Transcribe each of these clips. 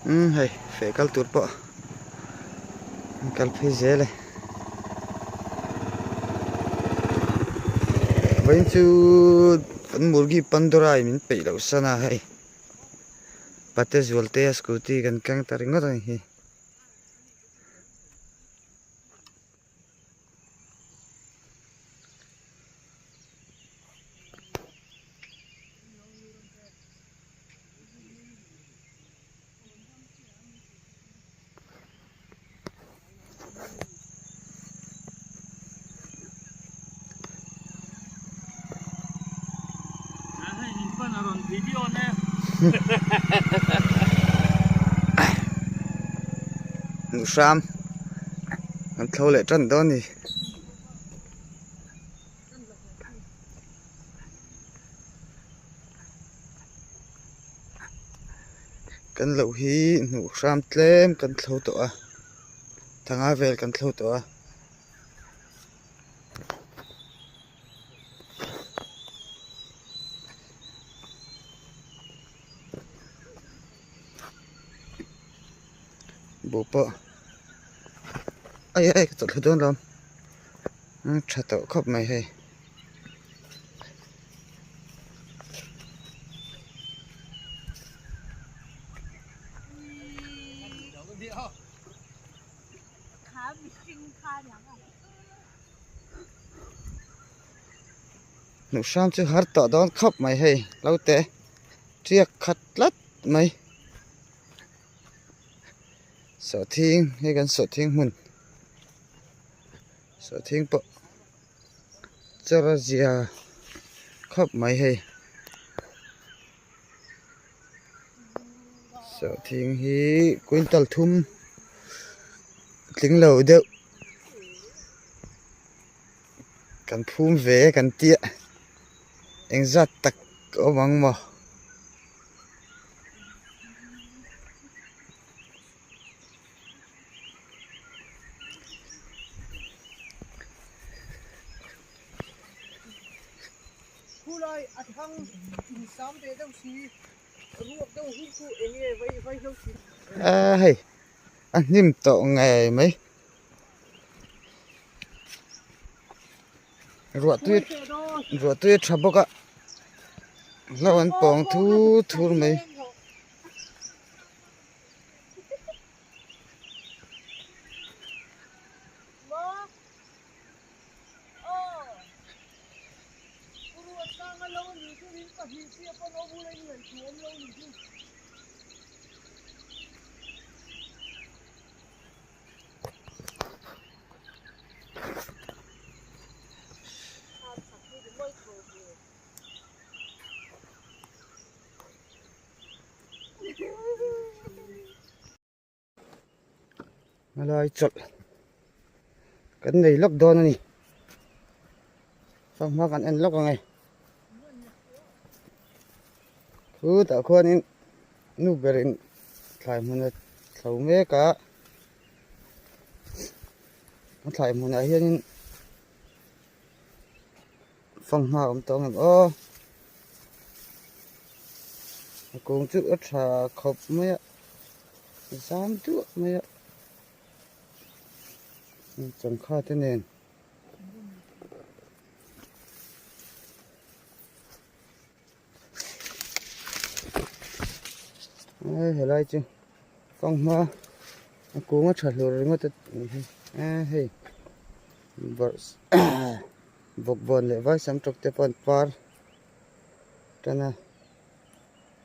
Umm hei feh kal tur pawh an kal phei zel e. Vawiin chu kan murgi Pandora in min peih loh san a hei pate zualte a scooty kan keng ta ringawt a ni hi. Hmuh hram an thlo leh tan dawn a ni. Kan loh hi hmuh hram tlem kan thlo tawh a thanga vel kan thlo tawh a. Buh pawh ai ai ka chawlh thla dawn lo tha tawh khawp mai hei. Hmuh hram chu har tawh dawn khawp mai hei lo te tiak khat tlat mai sawhthing hei kan sawhthing hmun sawhthing pawh chawr a zia khawp mai hei sawhthing hi quintal thum tling lo deuh kan phum ve kan tia engzat tak awm ang maw. Khulai a thang in sam ve deuh si ruak deuh hun chu eng nge vai vai hlo si. A hei a hnim tawh ngei mai ruah tui ruah tui a tha bawk a hlo an pawng thur thur mai. Helai chawlh kan nei lawk dawn a ni fanghma kan en lawk ang e khutah khuanin nu berin thlai hmun a thlo mek a a thlai hmunah hianin fanghma a awm tawh ang em aw a kung chu a tha khawp mai a zam duah mai a changkha te nen. Helai chu fanghma a kung a tha hlur ringawt a nih hi hei bawkbawn leh vaisam tawk te pawh an par tan a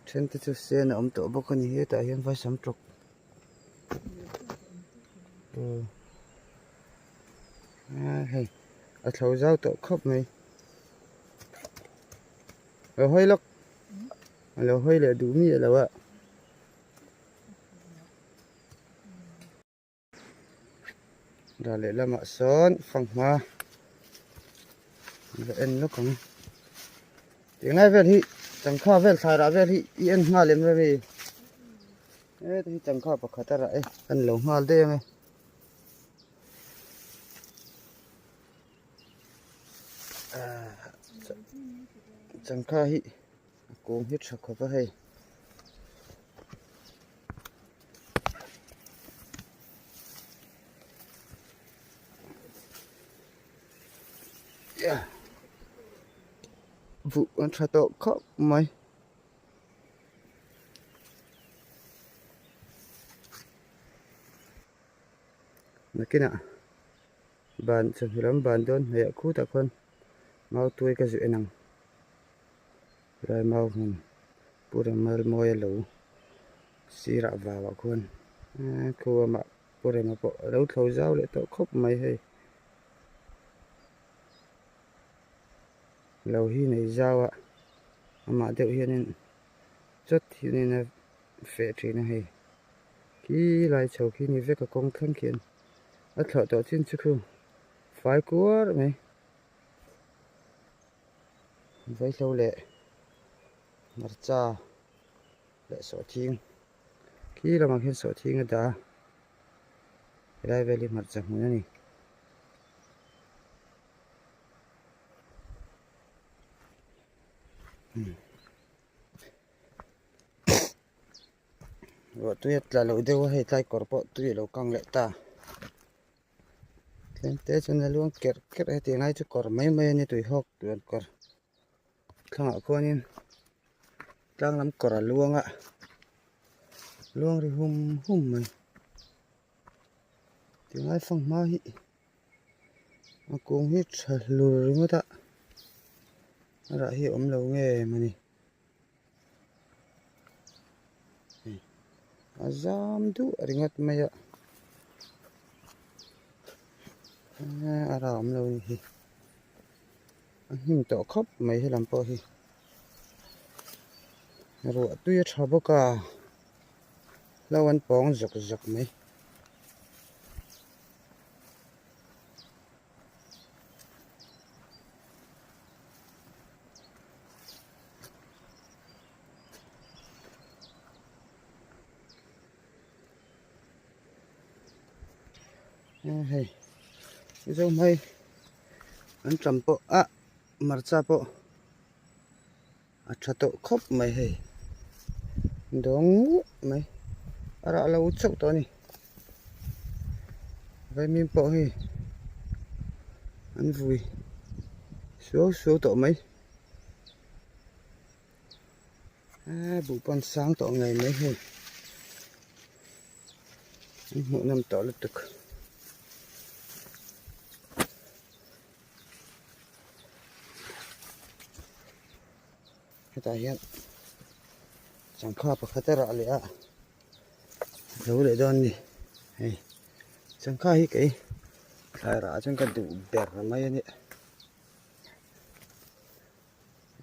then te chu sen a awm tawh bawk a ni hetah hian vaisam tawk hei a thlo zau tawh khawp mai. Lo hawi lawk a lo hawi leh duh miah lo a. Dah leh lamah sawn fanghma an va en lawk ang. Tinglai vel hi changkha vel thlai rah vel hi i en nghal em remi? Heta hi changkha pakhat a rah e kan lo nghal daih ang e. Changkha hi a kung hi tha khawp a hei. Buh an tha tawh khawp mai. Nakinah ban chawhnu lam ban dawn hnaih ah khutah khuan mau tuai ka zu en ang. Helai mau hmun Pu Ramalmawia lo sirah vau ah khuan eee khu amah Pu Rema pawh a lo thlo zau leh tawh khawp mai hei. Lo hi nei zau a amah deuh hianin chawt hianin a feh thin a hei khi lai chho khi ni vek a kawng thleng khian a thlawh tawh chin chu khu fai kuar mai vaihlo leh hmarcha leh sawhthing khi lamah khian sawhthing a dah a helai vel hi hmarcha hmun a ni. Ruah tui a tla loh deuh a hei tlai kawr pawh tui a lo kang leh ta tlem te chuan a luang kerh kerh a hetiang lai chu kawr mai mai a ni tui hawk tluan kawr thlangah khuanin tlang lam kawr a luang a luang ri hum hum mai tinglai fanghma hi. A kung hi tha hlur ringawt a a rah hi a awm lo nge mawni a zam duh ringawt mai a a rah a awm lo a ni hi a hnim tawh khawp mai helam pawh hi ruah tui a tha bawk a hlo an pawng zawk zawk mai. Hei mizo hmai an tam pawh a hmarcha pawh a tha tawh khawp mai hei dawng nguah mai a rah lo chauh tawh a ni vaimim pawh hei an vui suau suau tawh mai eee buh pawn sang tawh ngei mai hei an hmuh nawm tawh lutuk. Hetah hian sangha pakhat a rah leh a lo leh dawn a ni hei sangha hi kei thlai rah ah chuan ka duh ber mai a ni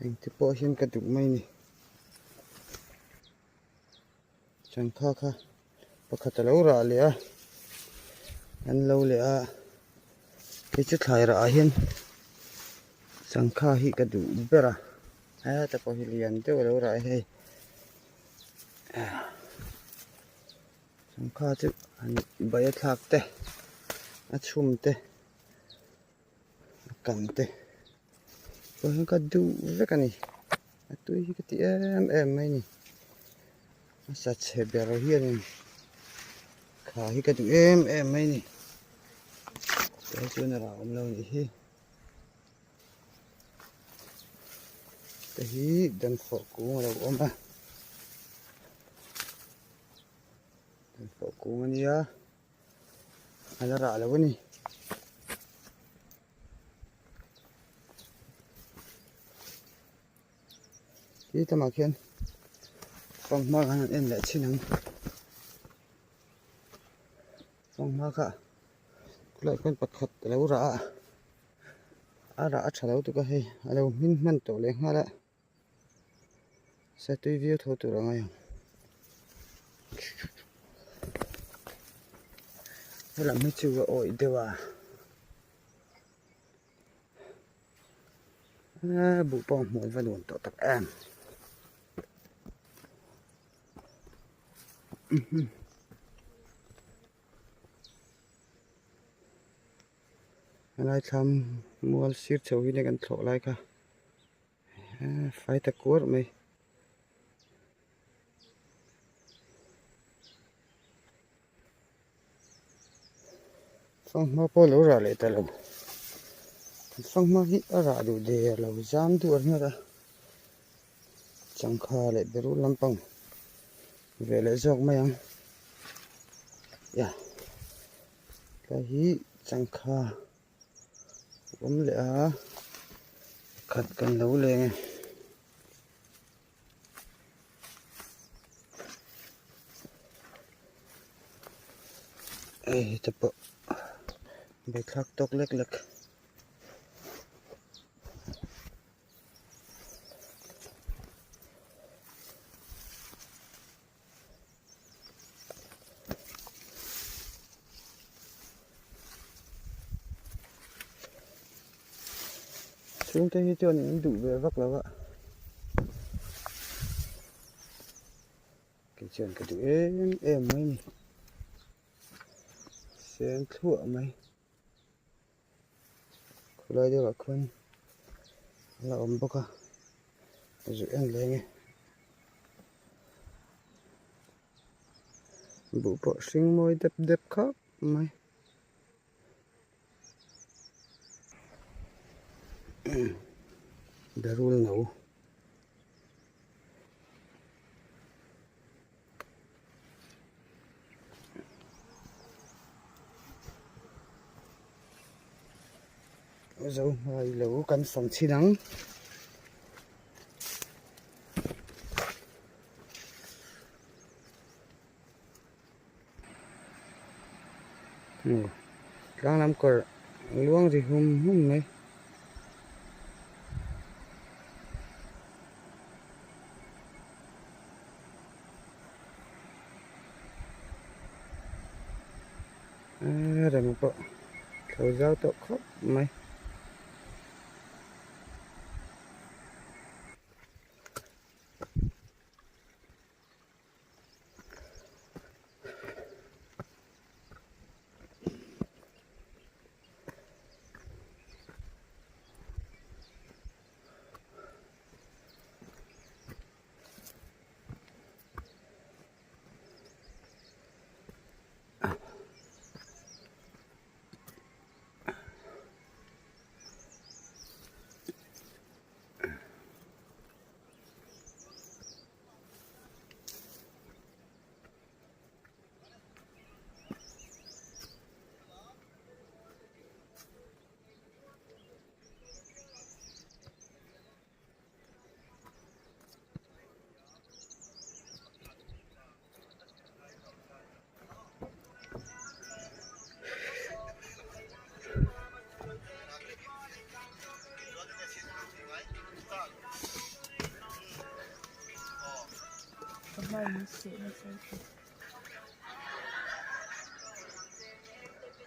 engti pawh hian ka duh mai a ni sangha kha pakhat a lo rah leh a an lo leh a hei chu thlai rah ah hian sangha hi ka duh ber a heta pawh hi lian deuh a lo rah a hei sangha chu an bai a thlak te a chhum te a kan te pawh hian ka duh vek a ni a tui hi ka ti em em mai a ni a sa chhe ber hianin kha hi ka duh em em mai a ni tah chuan a rah awm lo a nih hi te hi danfawh kung a lo awm a danfawh kung a nia. A la rah lo a ni. Ti tamah khian fanghma khan an en leh chhin ang. Fanghma kha khulaiah khuan pakhat a lo rah a, a rah a tha lo tuk a hei a lo hmin hman tawh leh nghal a. Satui viau tho tur a ngai ang. Helam hi chu a awih deuh a. Eee buh pawh hmuh va nuam tawh tak em. Helai thlam mual sir chho hi kan thlawh lai kha. Fai ta kuar mai. Fanghma pawh lo rah leh ta lo. Fanghma hi a rah duh der lo zam duh a ringawt a changkha leh berul lampang ve leh zawk mai ang ya tlai hi changkha a awm leh a pakhat kan lo leng e. Hei te pawh buaithlak tawk lek lek. Chhungte hi chuan in duh ve vak lo a kei chuan ka duh em em mai a ni sen thluah mai. Khawlai deuhah khuan a la awm bawk a zu en leng e buh pawh hring mawi dep dep khawp mai darul no. Zo hmai lo kan fang chhin ang. Tlang lam kawr luang ri hum hum mai. Rem pawh thlo zau tawh khawp mai.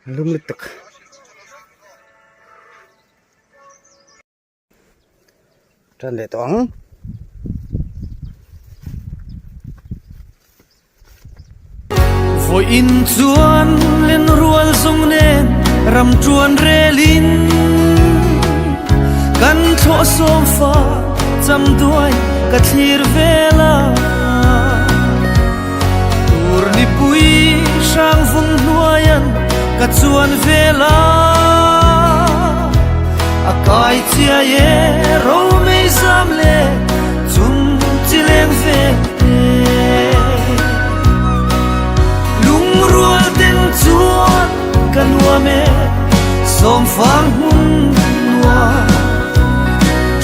Lum lutuk. Tan leh tawh ang. Vawiin chuan lenrual zawng nen ram ṭuan relin kan thlawh sawm fa cham duai ka thlir vel a. Tur nipui hrang vung hnuaian ka chuan vel a, a kai chiai e romei zam le chung chi leng vel te. Lungrual ten chuan ka nuam e sawmfang hmun nuam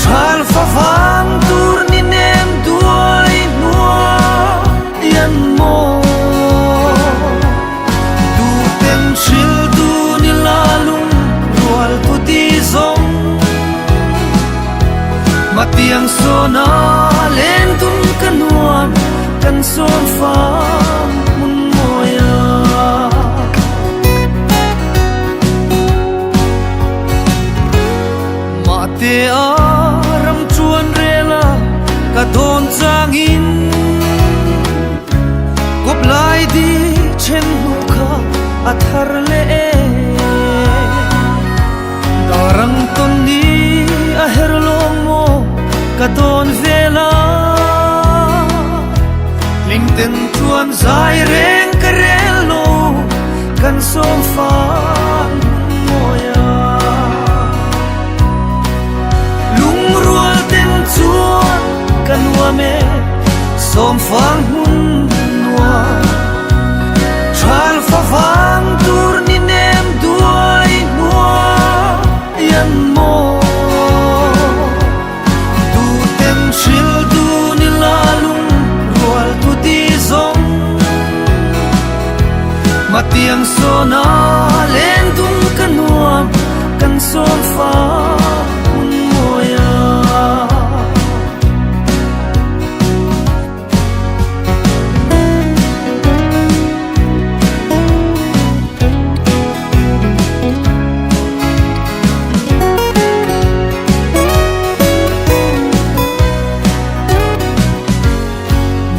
Thal fa vang tur ni nem duai hnuai an maw Tu ten hril tu ni la lung rual tu ti zawng Mà tiang sona len tun ka nuam kan sawm fam hmun mawi a. Mahte a ram chuan rel a ka dawn changin kawp lai di then hnu kha a thar leh e. Darang tawn ni a her lawng maw ka dawn vel a, hlim ten chuan zai reng ka rel lo kan sawm fang mawi a. nuam e sawmfang hmun nuam Thal fa vang tur ni nem duai hnuai an maw Duhten hril dun ila lung rual thu ti zawng Matiang sawna len dun ka nuam kan sawm fa hmun mawi a.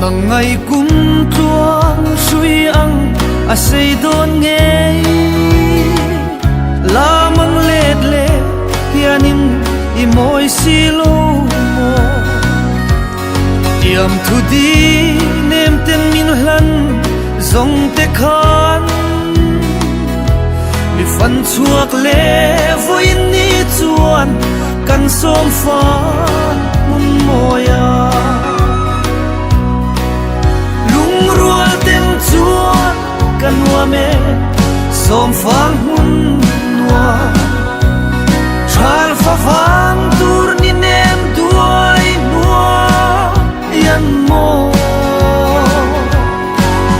Nang ngai kum tluang hrui ang a sei dawn ngei Lam ang let leh hianin i mawi si lo maw Tiam thu di nem ten min hlan zawng te khan Mi fan chhuak leh vawiin ni chuan kan sawm fan hmun mawi a. Lungrual ten chuan ka nuam e sawm fang hmun nuam Thal fa vang tur ni nem duai hnuai an maw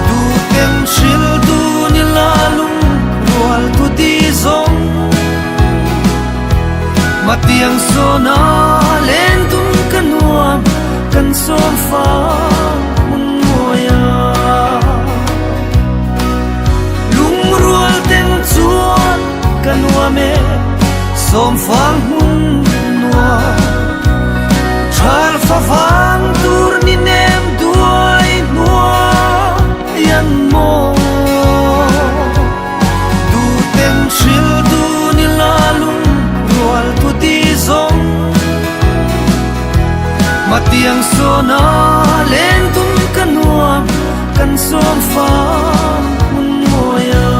Duhten hril dun ila lungrual thu ti zawng Matiang sawna len dun ka nuam kan sawm fang hmun mawi a. Lungrual ten chuan ka nuam e sawm fang hmun nuam Thal fa vang tur ni nem duai hnuai an maw Duhten hril dun ila lungrual thu ti zawng Matiang sawna len dun ka nuam kan sawm fang hmun mawi a.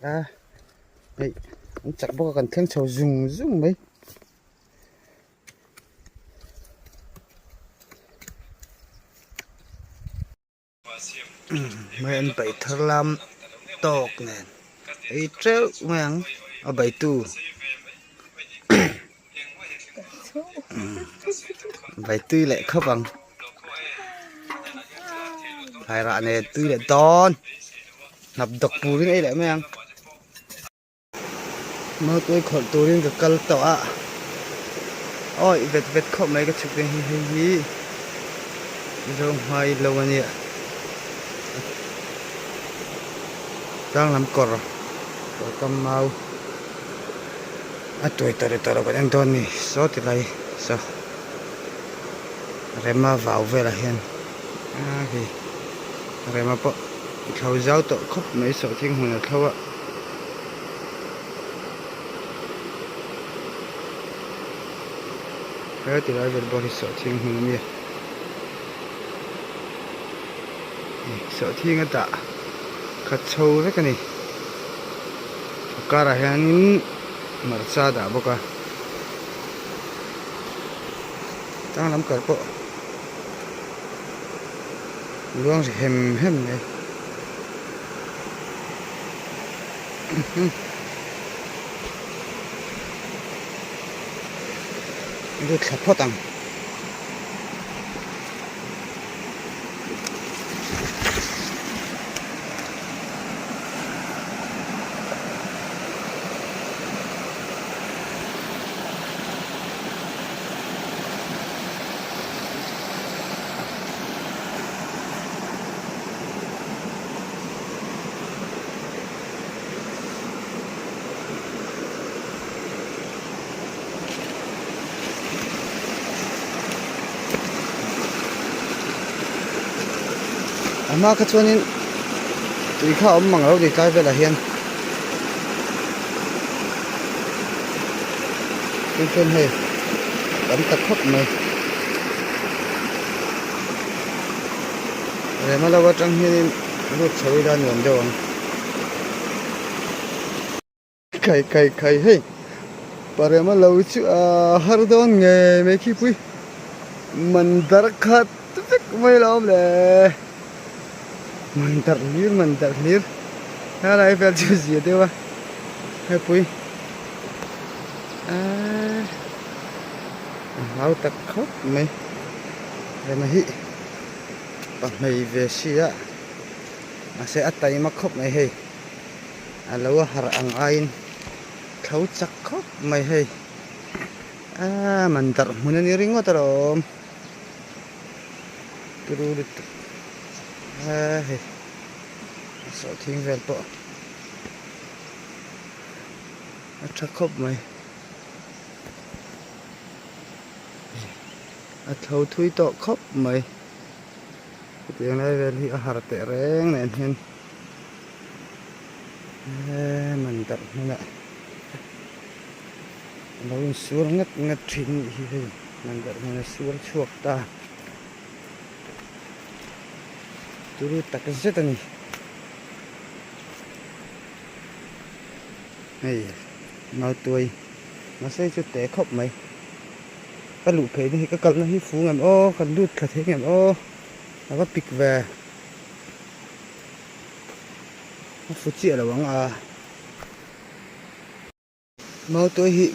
A hei an chak bawk a kan thleng chho zung zung mai. Mai an paih thar lam tawk nen ei teuh mai ang a baitu bai tui leh khawp ang thlai rah nen tui leh dawn hnap dawk turin ei leh mai ang. Mautuai khawlh turin ka kal tawh a awi vet vet khawp mai ka chhuk te hi hei hi Zohmai lo a nia tlang lam kawr kawr kam mau a tuai tawh leh tawh loh kan en dawn a ni saw ti lai saw rema vau velah hian a hei rema pawh a thlo zau tawh khawp mai sawhthing hmun a thlo a. He tilai vel bawk hi sawhthing hmun a nia sawhthing a dah khat chho vek a ni a karah hianin hmarcha a dah bawk a tlang lam kar pawh luang ri hem hem mai. Lut thla phawt ang. A hma kha chuanin tui kha a awm mang lo ni tlai velah hian. Tun chuan hei tam ta khawp mai. Rema lo atang hianin lut chho ila nuam deuh ang. Khai khai khai hei parema lo chu a har dawn ngei mai khi pui mandar khat vek mai lo awm le mandar hlir mandar hlir helai vel chu zia deuh a hepui aaa a hlau tak khawp mai rema hi pahmei ve sia mahse a taima khawp mai hei. A lo harh ang aiin thlo chak khawp mai hei aaa man darh hmun a ni ringawt alawm turu lutuk aa hei a sawhthing vel pawh a tha khawp mai a thlo thui tawh khawp mai hetiang lai vel hi a harh teh reng nen hian. Eee man darh hmunah a lo insur ngat ngat thin nih hi hei man darh hmun a sur chhuak ta turu tak zet a ni hei mautuai mahse chu te khawp mai ka luh phei na hi ka kalna hi fu ngem aw kan lut thla thei ngem aw a va pik ve. A fu chiah lo ang a. Mautuai hi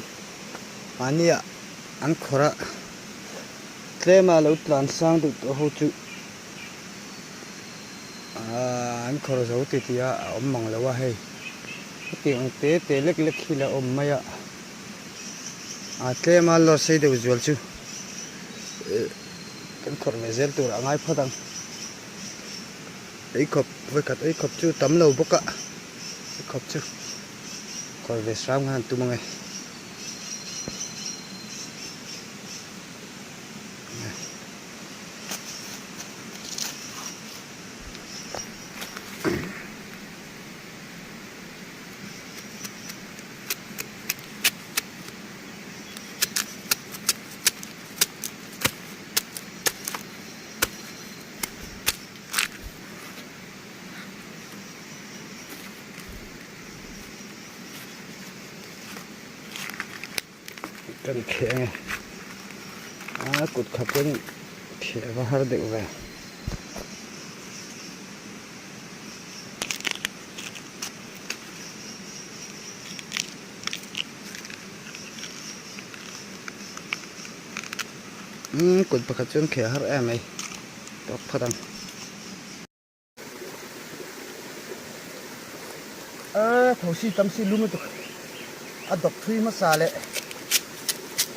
mahnia an khawrh a, tlema lo tlan sang deuh tawh ho chu aaa an khawrh zo ti tih a a awm mang lo a hei. Hetiang ang te te lek lek hi la awm mai a, aa tlema lawr sei deuh zual chu kan khawrh ve zel tur a ngai phawt ang. Eikhawp vawikhat eikhawp chu tam lo bawk a eikhawp chu kawr ve hram khan an tum ang e. Kan kheh ange a kut khat chuan kheh va har deuh ve. Umm kut pakhat chuan kheh a har em mai tawk phawt ang. A tho si tam si lum lutuk a dawk thui hmasa leh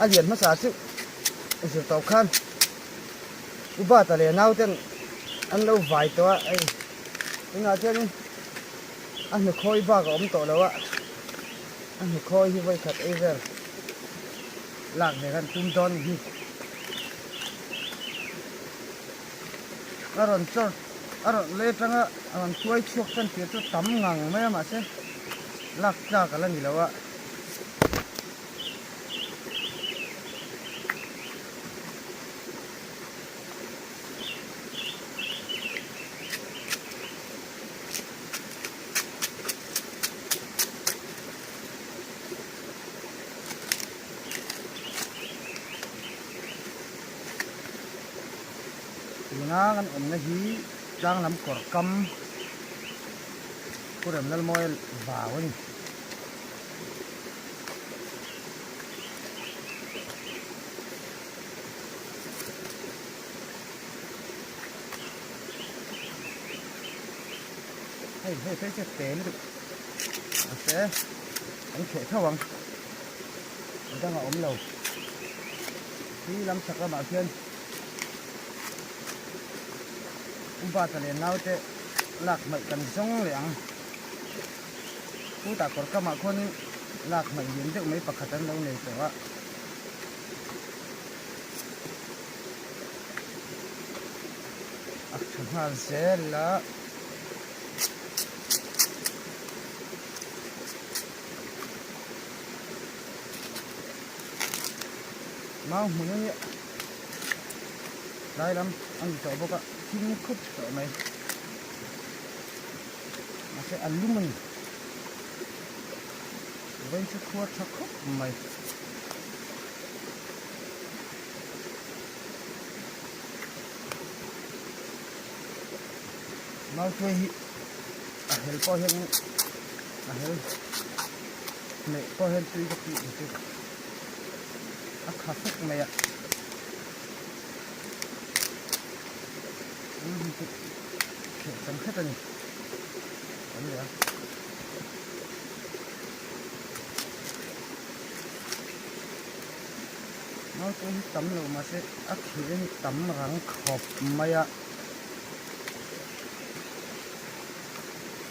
a lian hmasa chu zir tawp khan Ubata leh nauten an lo vai tawh a hei tunah chuanin a hnukhawi bak a awm tawh lo a a hnukhawi hi vawikhat ei vel lak ve khan tum dawn hi. A rawn chawr a rawn lei atanga a rawn tuai chhuak tan tir chu tam ngang mai a mahse lak tlak a la ni lo a. Tuna kan awmna hi tlang lam kawr kam Pu Remlalmawia vau a ni. Hei hei phei chu te lutuk mahse an kheh tho ang a dang a awm lo khi lam chhak lamah khian Upa leh naute lak hmaih kan zawng leh ang chutah kawr kamah khuanin lak hmaih lian deuh mai pakhat an lo nei tawh a. A tha nghal zel a. Mau hmun a nia tlai lam a ni tawh bawk a thim khup tawh mai mahse a lum a ni vawiin chu khua tha khawp mai. Mau tuai hi a hel pawh hian a hel hmeh pawh hian tui ka tih ang chu a kha fek mai a hei chu kheh chang hret a ni kan leh a. Naute hi tam loh mahse a kheh hi tam rang khawp mai a.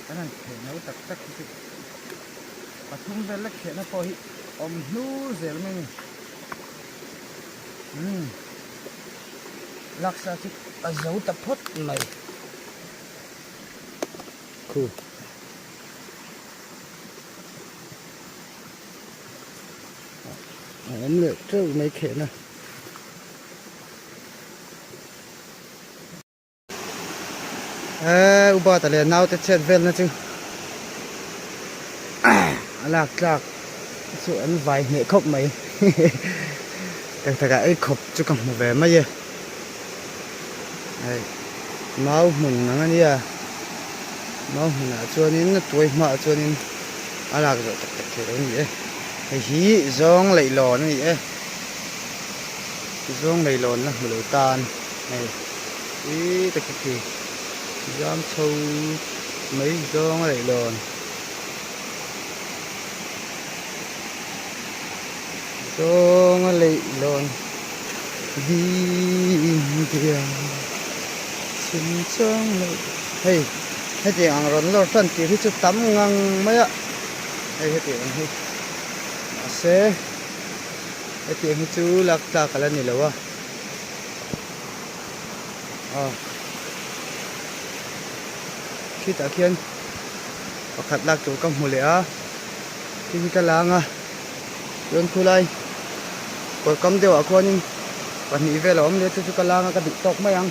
Kan han kheh no tak tak hi chu pathum vel la khehna pawh hi awm hnur zel mai a ni. Umm laksa chu a zo ta phawt mai. Khu. A awm leh teuh mai khehna. Eee Ubata leh naute chhet velna chu a lak tlak chu an vai hneh khawp mai tak takah ei khawp chu ka hmu ve mai e hei mau hmun ang a nia mau hmunah chuanin a tuai hmaah chuanin a lak zawh tak tak theih lo a ni e hei hi zawng leihlawn a ni e zawng leihlawn la hmu lo tan hei. Ih ta khi khi zam chho mai zawng a leh lawn zawng a leh lawn ding chim chuang loh hei hetiang ang rawn lawr tan tir hi chu tam ngang mai a hei hetiang ang hi mahse hetiang hi chu lak tlak a la ni lo a. Aw khitah khian pakhat lak tur ka hmu leh a khi khi ka lang a chuan khulai kawr kam deuh ah khuanin pahnih vel a awm leh chu chu ka lang a ka duh tawk mai ang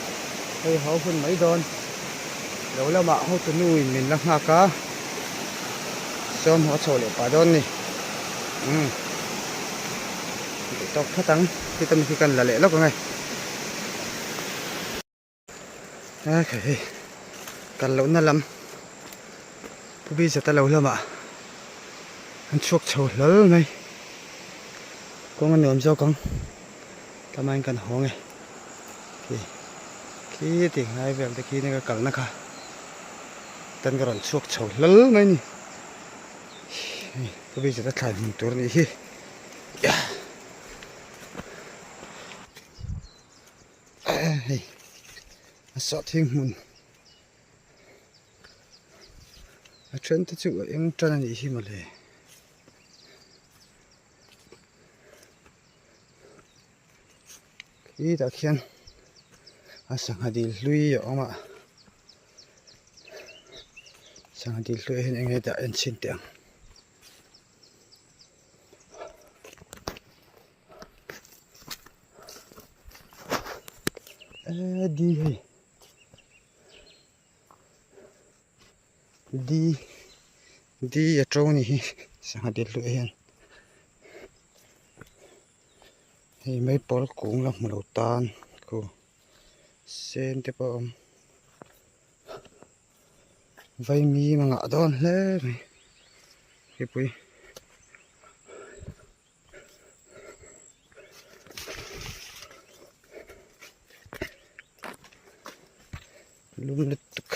hei ho hun mai dawn lo lamah hotu nu in min la nghak a sawm haw chho leh pah dawn ni umm. Duh tawk phawt ang khita mi khi kan la leh lawk ang e a hei kal lohna lam pu bizata lo lamah an chhuak chho hlawl mai kawng a nuam zawk ang tlamain kan hawng e khi khi ti ngai vel te khi ka kalna kha tan ka rawn chhuak chho hlawl mai a ni hei pu bizata thlai hmun tur a nih hi. Hei a sawhthing hmun a then te chu a eng tan a nih hi mawle khitah khian a sangha dil hlui a awm a sangha dil hlui ah hian eng nge dah en chhin teh ang. Di hei di di a to ni hi sangha dil luah hian hei mai pawl kung la hmu lo tan ku sen te pawh a awm. Vaimim a ngah dawn hle mai mipui lum lutuk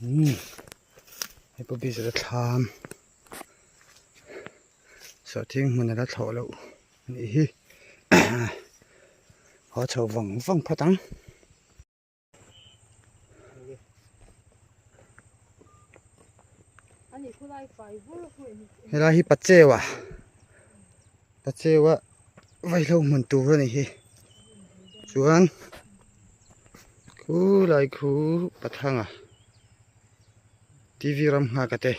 umm hei pawh bik a thlam sawhthing hmun a la thlawh loh a nih hi haw chho vang vang phawt ang. Helai hi Pacheua Pacheua vaihlo hmun tur a ni hi chuan khulai khu Pathanga T V ram nghak a te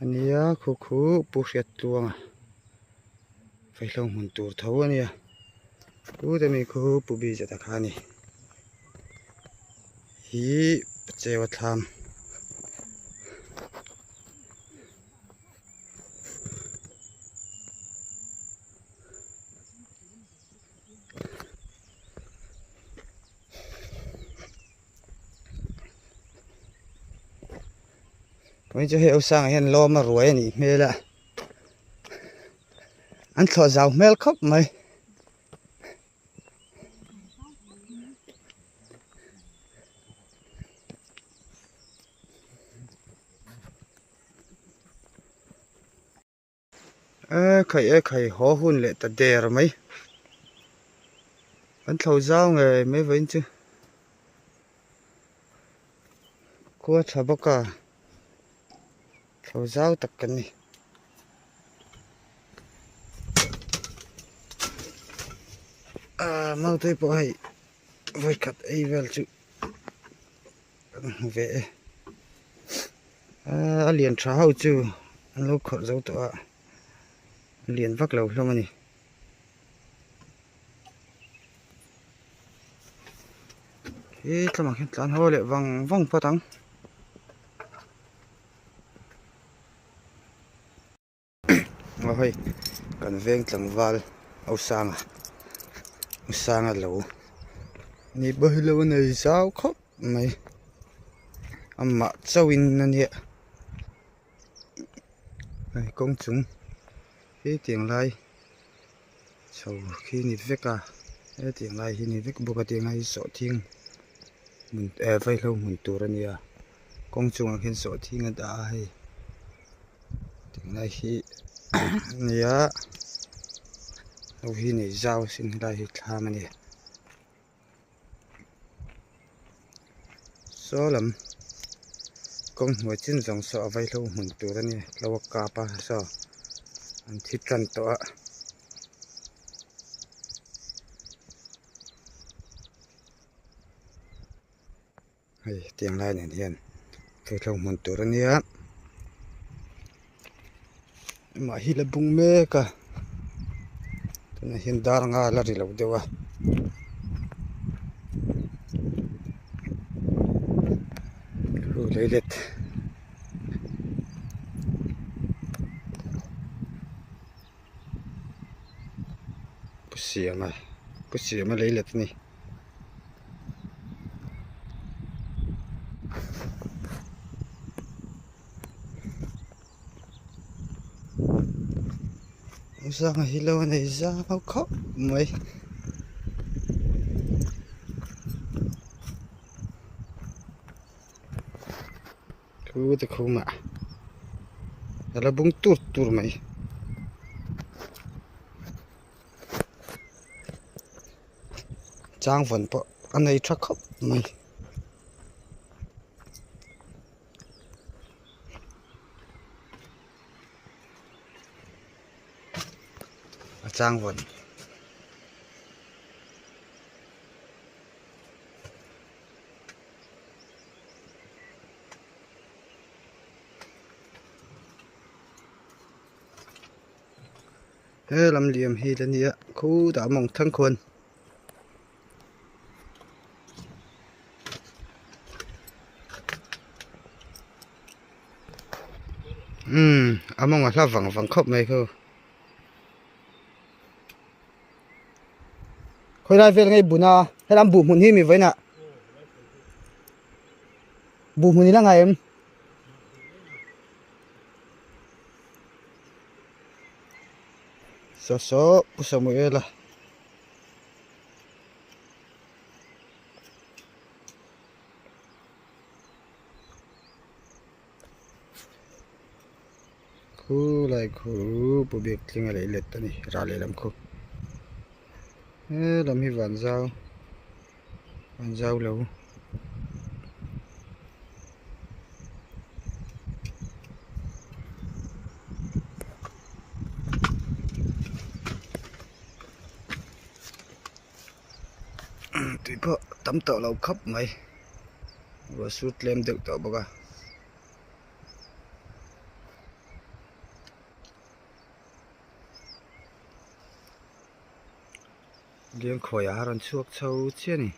a nia khu khu Pu Hriattluanga. Vaihlo hmun tur tho a nia tute mi khu pu bi zet a kha a ni hi cheu a thlam. Mai chu hei Osanga hian lawm a ruai a nih hmel a an thlawh zau hmel khawp mai. E khai e khai haw hun leh ta der mai kan thlo zau ngei mai vawiin chu khua tha bawk a thlo zau tak kan ni. Aaa mautui pawh hei vawikhat ei vel chu kan hmu ve e a lian tha ho chu an lo khawrh zo tawh a a lian vak lo hlawm a ni. He thlamah khian tlan haw leh vang vang phawt ang. Aw hei kan veng tlangval Osanga Osanga lo ni pawh hi lo a nei zau khawp mai amah chauhin a nia hei kawng chung hi tiang lai chho khi ni vek a hetiang lai hi ni vek bawk a tiang lai hi sawhthing hmun eh vaihlo hmun tur a nia kawng chungah khian sawhthing a dah a hei. Tunlai hi nia ho hi nei zau sin helai hi thlam a ni saw lam kawng hnuai chin zawng saw a vaihlo hmun tur a ni lo a kap a saw an thi tan tawh a. Hei tiang lai nen hian thuthleng hmun tur a nia amah hi la bung mek a tunah hian dar anga la ri lo deuh a. Leilet. Pu Siama Pu Siama leilet a ni. Zanga hi lo a nei zau khawp mai. Thu te khumah a la bung tur tur mai. Chang vawn pawh a nei tha khawp mai. A chang vawn. He lam liam hi la nia khutah mawng thang khuan. Umm a mawng a hla vang vang khawp mai khu. Khawi lai vel ngei bun a helam buh hmun hi mi vawiin ah buh hmun i la ngai em? Saw saw Pu Samuela. Khu lai khu pu biak tling a leh let a ni rah lehlam khu helam hi van zau van zau lo. Tui pawh tam tawh lo khawp mai ruah sur tlem deuh tawh bawk a. Lengkhawi ah a rawn chhuak chho chiah a ni.